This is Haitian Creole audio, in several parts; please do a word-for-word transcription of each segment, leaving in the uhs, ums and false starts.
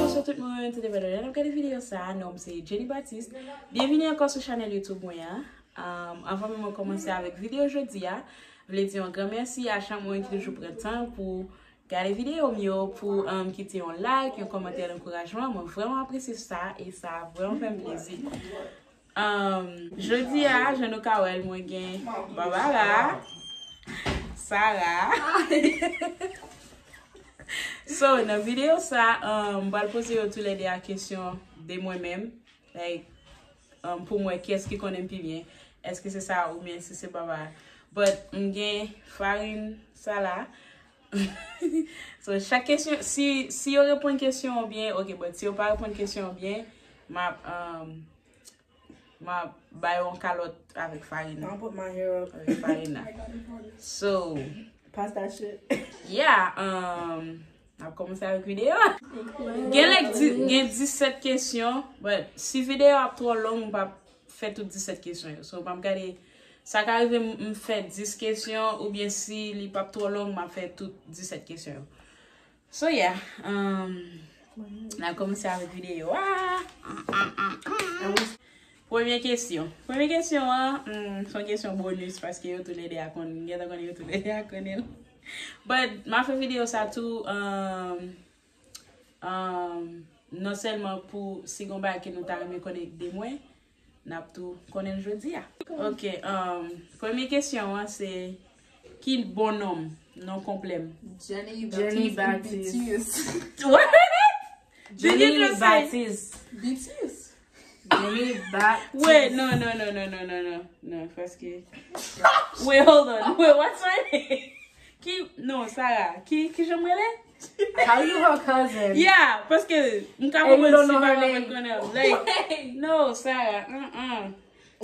Bonswa tout moun, tout devan nou ap gade videyo sa a, non m se Jenny Baptiste. Byenvini ankò sou chanèl YouTube mwen an. Um, anvan menm mwen kòmanse avèk videyo jodi a, vle di yon gran mèsi a chak moun ki toujou pran tan pou gade videyo m yo, pou, um, kite yon like, yon kòmantè ankourajman. Mwen vrèman apresye sa e sa vrèman fè m plezi. Um, jodi a, jan nou ka wè l, mwen gen Barbara, Sarah. So, nan videyo sa, um, m pral poze yo toulède a kesyon de mwen menm. Like, um, pou m wè kiyès ki konnen m pi byen. Èske se Sarah oubyen si se Barbara? But m gen farin sa la. So, chak kesyon, si, si yo reponn kesyon an byen, ok, but si yo pa reponn kesyon an byen, m ap, um, m ap ba yo yon kalòt avèk farin nan. I'll put my hair up. Avèk farin nan. So, pass that shit. Yeah, um, n ap kòmanse avèk videyo a. Gen, like, di, gen disèt kesyon, but si videyo a ap twò long, m p ap fè tout disèt kesyon yo. So, m ap gade, sa ka rive m, m fè dis kesyon, oubyen si li p ap twò long, m ap fè tout disèt kesyon yo. So, yeah, um, n a kòmanse avèk videyo a. Premye kesyon. Premye kesyon an, hmm, se yon kesyon bonus paske yo toulède a konn, m gentan konnen yo toulède a konnen l. But, m a fè videyo sa tou, um, um, non sèlman pou si gon bagay ke nou ta renmen konnen de mwen, n ap tou konnen l jodi a. Ok, um, premye kesyon an se, ki bon non m, non konplè m? Jenny Baptiste. What? Did you just say? Baptiste. Baptiste. Jenny Baptiste. Wait, no, no, no, no, no, no, no, no, paske, wait, hold on. Wait, what's my name? Ki, non, Sarah, ki, ki jan m rele? How you her cousin? Yeah, paske m ka konprann si papa mwen konnen. Like, no, Sarah, uh-uh.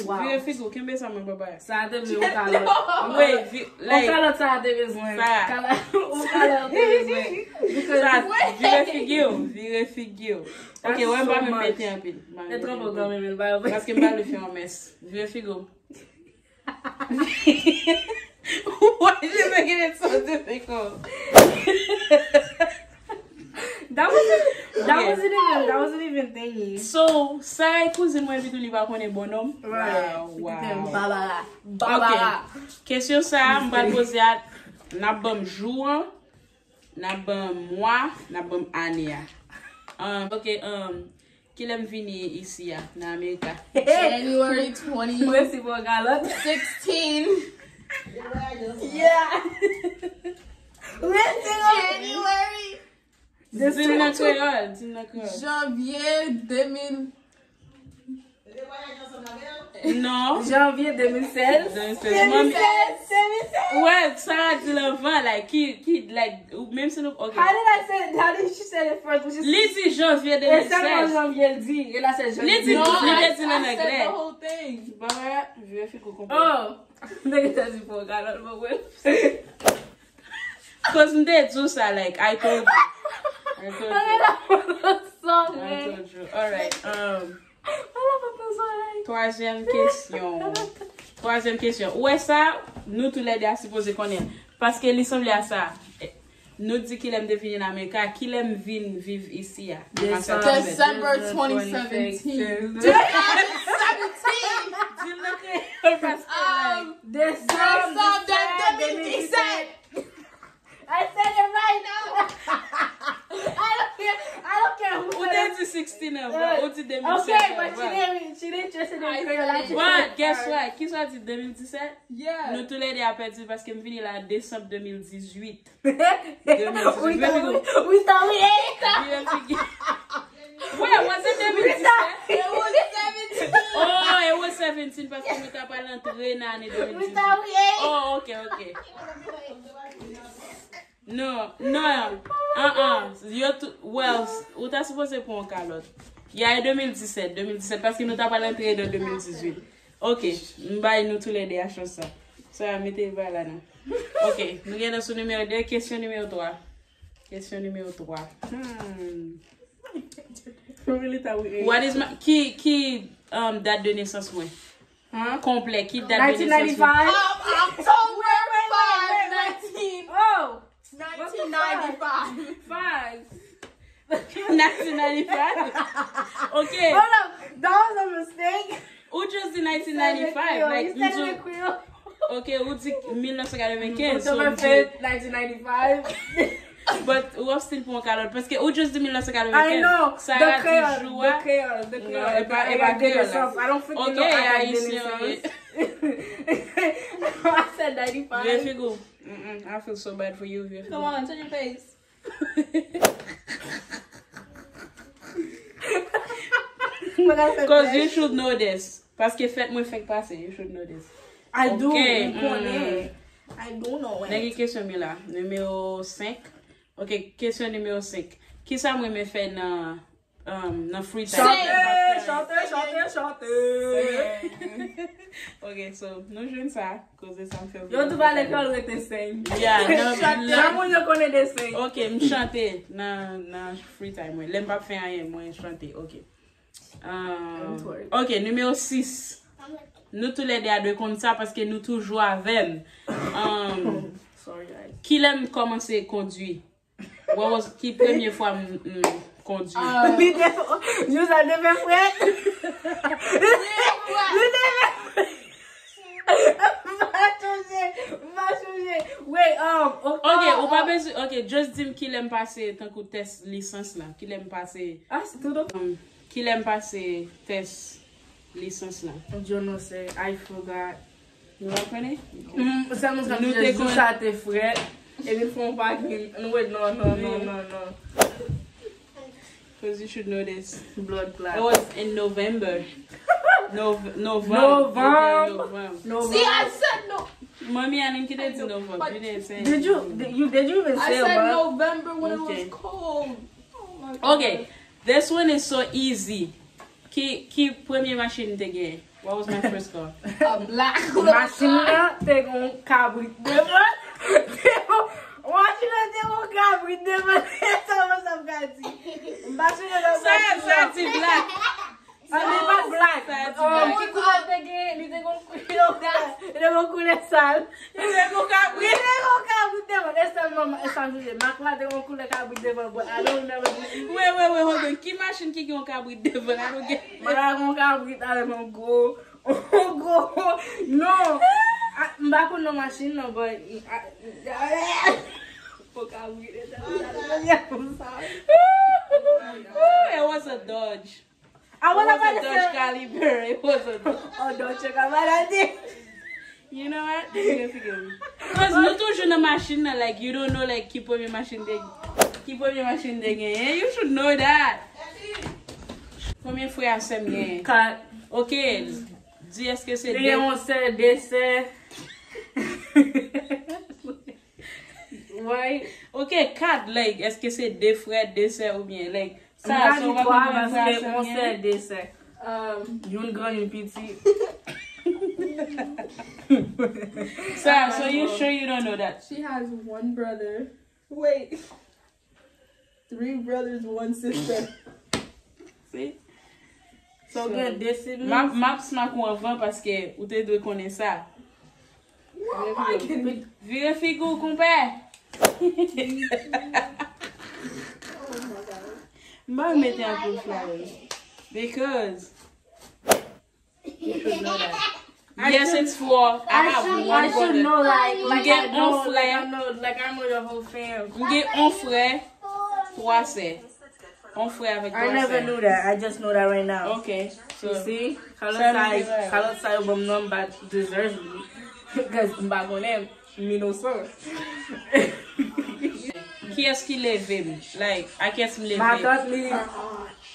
Wow. Vire figi w, kenbe sa mwen, papa. Sa a te vle yon kalòt. Wait, vi-, like, yon kalòt sa a te bezwen. Sarah. Kalòt, yon kalòt te bezwen. Because Sarah, vire figi w, vire figi w. Ok, wè, m pa menm mete anpil. E twòp kanmenm, pa vre. Paske m pa vle fè yon mès. Vire figi w. Why you making it so difficult? That wasn't, that wasn't even, that wasn't even thingy. So, sa e kouzin mwen epi tou li pa konnen bon non m? Right. Wow, wow. Barbara. Barbara. Ok. Kesyon sa a, m pral poze a, n ap ban m jou an, n ap ban m mwa, n ap ban m ane a. Um, ok, um, Kilè m vini isi a, nan Amerika? January twenty. Mwen si bon kalòt. Sixteen. Yeah. January. Di l nan kreyòl, di l nan kreyòl. Janvye de mil. Non. Janvye de mil sèz. De mil sèz. Mami. De mil sèz. Wè, Sarah di l anvan, like, ki, ki, like, ou, menm si nou, ok. How did I say, how did she say it first? Li di janvye de mil sèz. E sèlman janvye l di, e la se janvye. Li di, li te di l an anglè. Baba, vye figi w konprann. Oh, nèg te di pou w ka lòt mwen. Cause m te di w sa, like, I told you. I told you. I told you. Alright, um, Twazyèm kesyon. Twazyèm kesyon. Ou wè sa, nou toulède a sipoze konnen. Paske li sanble a sa. Nou di kilè m te vini nan Amerika, kilè m vin viv isi a. December twenty seventeen. Twenty seventeen! Di l nan kreyòl paske, like, Desanm de de mil disèt. I said it right now. I don't care. I don't care who said it. Ou te di sixteen anvan, ou di de mil sèz anvan. Okay, but she didn't, she didn't just say it in Creole. But guess what? Ki sa di de mil disèt? Yeah. Nou toulède a pèdi paske m vini la desanm de mil dizuit. De mil dizuit. We thought we, we thought we ate. Vire figi. Wait, was it de mil disèt? It was seventeen. Oh, it was seventeen paske nou ta pral antre nan ane de mil dizuit. We thought we ate. Oh, ok, ok. Non, non. Uh-uh. Yo Well, ou ta sipoze pran yon kalòt. Ya, e de mil disèt, de mil disèt, paske nou ta pral antre nan de mil dizuit. Ok, m bay nou toulède a chans sa. Sa mete bay la non. Ok, nou gen nan sou nimewo de, kesyon nimewo twa. Kesyon nimewo twa. Hmm. What is my, ki, ki um, dat de nesans mwen? Konplè, ki dat de nesans mwen? nineteen ninety-five. Um, October five, nineteen. Oh, nineteen ninety-five. Five. nineteen ninety-five? Ok. Hold up. That was a mistake. Ou just di nineteen ninety-five. Like, You said it in Creole. Ok, ou di mil nèf san katrevenkenz. So, October fifth, nineteen ninety-five. But ou ap still pran kalòt. Paske ou just di I mil nèf san katrevenkenz. know. The Sarah di Creole. jou The a. Creole. The Creole. Non, e pa, e pa kreyòl la. I don't freaking Ok, know. I got ayisyen. Genesis. I said Vye ninety-five. Figou. Mm-mm, I feel so bad for you, Vye Figou. Come on, touch your face. Cause you should know this. Paske fèt mwen fenk pase, you should know this. I do. Ok, M konnen. I do know Nèg it. Ki kesyon mi la? Nimewo senk. Ok, kesyon nimewo senk. Kisa mwen renmen fè nan um, nan free time? Chante, chante, chante, chante. Ok, so nou jwenn sa. Koze sa m fè. Yo tou pale kòl rete seng. Yeah, nan Chante. Jan moun yo konnen de seng. Ok, m chante nan, nan free time mwen. Lè m p ap fè anyen, mwen chante. Ok. Um, twerk. Ok, nimewo sis. Nou toulède a dwe konn sa paske nou toujou avè m. Um, Sorry, guys. Kilè m kòmanse kondwi? What was, ki premye fwa m, m kondwi? Li te, Joseph te fè frèt. Li te fè frèt. M pa chonje, m pa chonje. Wait, um, Ok, ou pa bezwen, ok, just di m kilè m pase tankou tès lisans la. Kilè m pase, Ah, c'est tout. Kilè m pase tès lisans la? Yo no sé, I forgot. Nou pa konnen? Mm, sèlman sa Nou te te jou konn- sa te frèt. Epi l fè yon pakin. Nou wè, non, non, non, non, non. Cause you should know this. Blood It clot. Was in November. Nov November. November. November. No, See, I said no. Mami Anin ki te di November. You didn't say Did you, did you, did you even I say said what? November when it was Okay. Cold. Oh my God. Okay, this one is so easy. Ki, ki premye machin te gen? What was my first car? A black Machin nan te gen yon kabrit devan. Machin nan te gen yon kabrit devan. Se sa mwen sa m ka di. M pa sou nan Sa, sa di black. Sa li pa black. Sa di Oh, black. ki koulè te gen? Li te gen yon koulè. Li te gen yon koulè sal. Li te gen yon kabrit. Li te gen yon kabrit devan. E sèlman, e sa m sonje. Mak la te gen yon koulè kabrit devan, but I don't remember. Wait, wait, wait, hold on. Ki machin ki gen yon kabrit devan? I don't get. Mwen la gen yon kabrit avèk yon gwo, yon gwo, non. A, m pa konn non machin nan, but, a, yon kabrit, I'm sorry. It was a Dodge. I was It was about a to Dodge say, Caliber. It was a Dodge. Oh, Dodge Caliber. You know what? Because nou toujou nan machin nan, like, you don't know, like, ki premye machin te, ki premye machin te genyen. You should know that. Konbyen frè a sè m genyen? Kat. Ok, di èske se Li de. Gen yon sè, de sè. Right? Ok, kat, like, èske se de frè, de sè oubyen, like, M sa, ka so di w pa twa konn konbyen frè a paske sè m yon sè, genyen? De sè. Um, Youn gran, youn piti. Sa, so you sure you don't know that? She has one brother. Wait. Three brothers, one sister. See? So gen de siblings. M ap, m ap smack ou anvan paske ou te dwe konnen sa. What am I getting? Vire figi w, konpè. M pa mete anpil flowers. Because you should know that. Yes, it's four. I I have should, one I should brother. Know like, like Get I know, on like I fire. Know, like I know your whole fam. M gen yon frè, twa sè. Yon frè avèk I twa never sè. Knew that. I just know that right now. Ok, so. You see? Kalòt Sa sa, nou te kalòt sa yo ban m non m pa deserve li. Because m pa konnen, m inosan. Kiyès ki leve m? Like, a kiyès m leve? Matant li.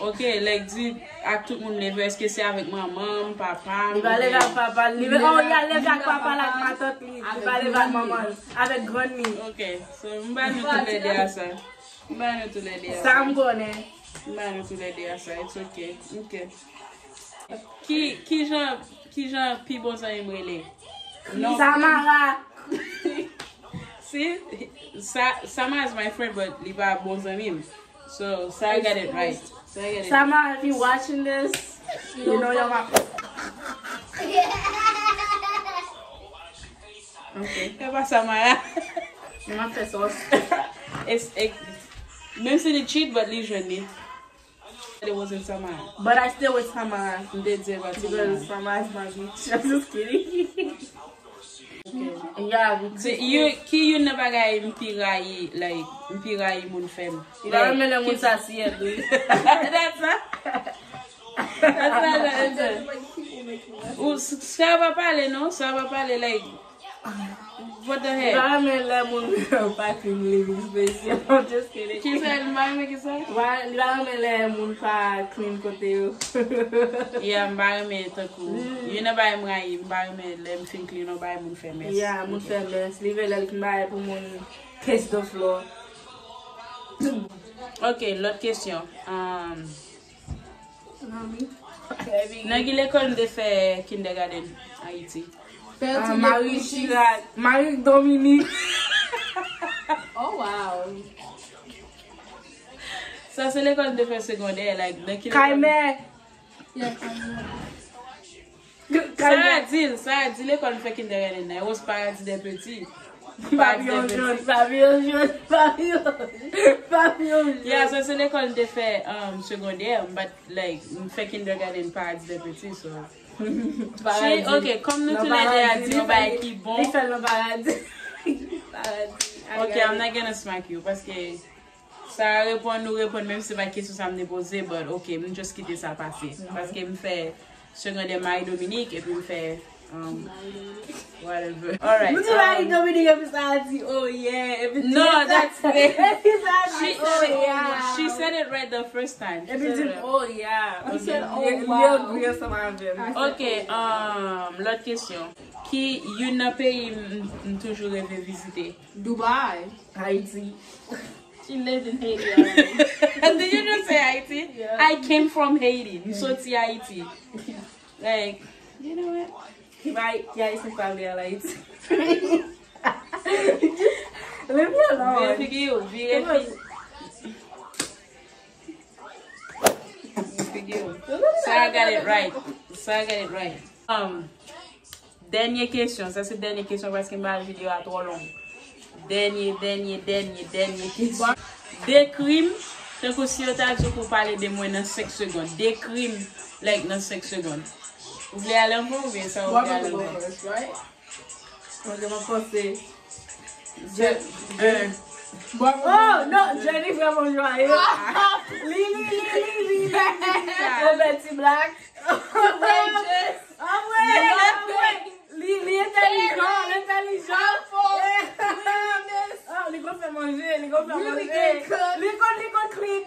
Ok, like, di ak tout moun leve, èske se avèk manman m, papa m? Li pa leve ak papa li. Li, oh, li al leve ak papa l ak matant li. Li pa leve ak manman l. Avèk grann li. Ok, so m ba nou tout lè de a sa. M ba nou toulède a. Sa m konnen. M ba nou toulède a sa. It's okay. Ok. Ki, ki jan, ki jan pi bon zanmi m rele? Non. Samara. See? Sa, Sama is my friend, but li pa bon zanmi m. So, Sarah got it right. Sarah got it. Samara, if you watching this, you know you're my. Ok. E pa Samara. Mwen ap fè sòs. It's, it, menm si li cheat, but li jwenn li. It wasn't Samara. But I still with Samara. M te di e pa Because Samara. Samara is my bitch. I'm just kidding. Yeah, Se, you, ki youn nan bagay m pi rayi, like, m pi rayi moun fè m? Li pa renmen lè moun sa siyèt, wi. That's not. That's not the answer. Ou, s- sa pa pale, non? Sa pa pale, like, what the Li heck? pa renmen lè moun pa clean living space. I'm just kidding. Kisa, li pa renmen kisa? Li pa renmen lè moun pa clean kote yo. Yeah, m pa renmen tankou. Youn nan bagay m rayi, m pa renmen lè m fin clean yon bagay moun fè mès. Yeah, moun fè mès. Li vle lè l fin bagay pou moun kiss the floor. Ok, lòt kesyon. Um, nan ki lekòl m te fè kindergarten Ayiti? Ah, Marie Chirac, Marie Dominique. Oh, wow. Sa se lekòl m te fè segondè, like, nan ki Kaymè. Yeah, Kaymè. Sa a di l, sa a di lekòl m fè kindergarten nan. It was Paradis des Petits. Paradis Papillon des jaune, Petits. papillon jaune, papillon. Papillon jaune. Yeah, sa se lekòl m te fè um, segondè, but like, m fè kindergarten Paradis des Petits, so. She, ok, kòm nou toulède a di yon bagay ki bon. Li fè l nan Paradis. Paradis. Ok, I'm not gonna smack you, paske sa reponn ou reponn, menm si se pa kesyon sa m te poze, but ok, m just kite sa pase. Paske m fè segondè Marie Dominique, epi m fè um, whatever. Alright. Nou di Marie um, Dominique, epi sa a di, oh yeah. Epi No, that's the- Epi sa a di, She, oh she, yeah. She said it right the first time. Epi di, oh yeah. He said, Li- oh, li wow. Ansanm avè m. Ok, um, lòt kesyon. Ki youn nan peyi m, m toujou reve vizite? Dubai. Haiti. She lived in Haiti already. Did you just say Haiti? Yeah. I came from Haiti. M soti Haiti. Like, you know what? Ki bay, ki Ayisyen pa vle al Ayiti. Leave me Vire alone. figi w, vire figi. Vire figi w. Sarah got it right. Sarah got it right. Um, dènye kesyon. Sa se dènye kesyon paske m ba videyo a twò long. Dènye, dènye, dènye, dènye kesyon. Dekri m, tankou si yo ta di w pou w pale de mwen nan senk segonn. Dekri m, like, nan senk segonn. Ou vle ale anvan oubyen sa ou vle ale anvan? Ok, m ap panse. Se, un. Oh, non, Jenny vrèman jwaye. Li, li, li, li, li, li, li. Roberty Black. Anmwey, anmwey. Li, li entèlijan, li entèlijan. Oh, li konn fè manje, li konn fè manje. Li konn, li konn clean.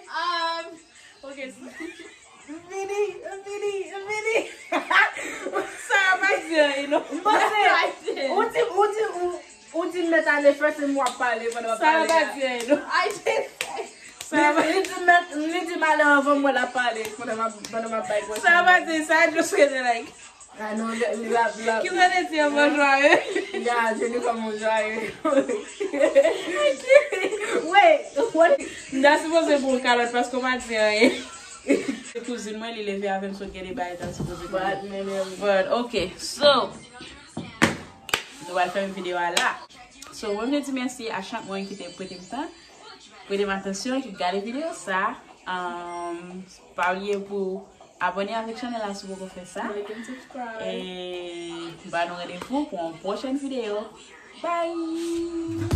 Ok, Vini, vini, vini. Sa a pa di anyen, non. M panse, ou di, ou di, ou, ou di m mèt ale first and m w ap pale pandan m ap Sa a pale. pa di anyen, non. I just Sa a pa Li, li di m mèt, li di m ale anvan mwen l ap pale pandan m ap, pandan m ap bay konsèy. Sa a pa di, sa a just rete like. Ah non, li, li la, li la. Ki sa te di anvan jwaye? Ya, je ne pa mon jwaye. Wait, what? M ta sipoze pou w kalòt paske w pa di anyen. Se kouzin mwen, li leve avè m, sot gen de bagay ta sipoze konnen. But, men, men, But, ok, so, nou pral fèmen videyo a la. So, mwen vle di mèsi a chak moun ki te prete m tan, prete m atansyon, ki gade videyo sa. Um, pa bliye pou abòne avèk chanèl la si w poko fè sa. Like and subscribe. E ba nou randevou pou yon pwochèn videyo. Bye!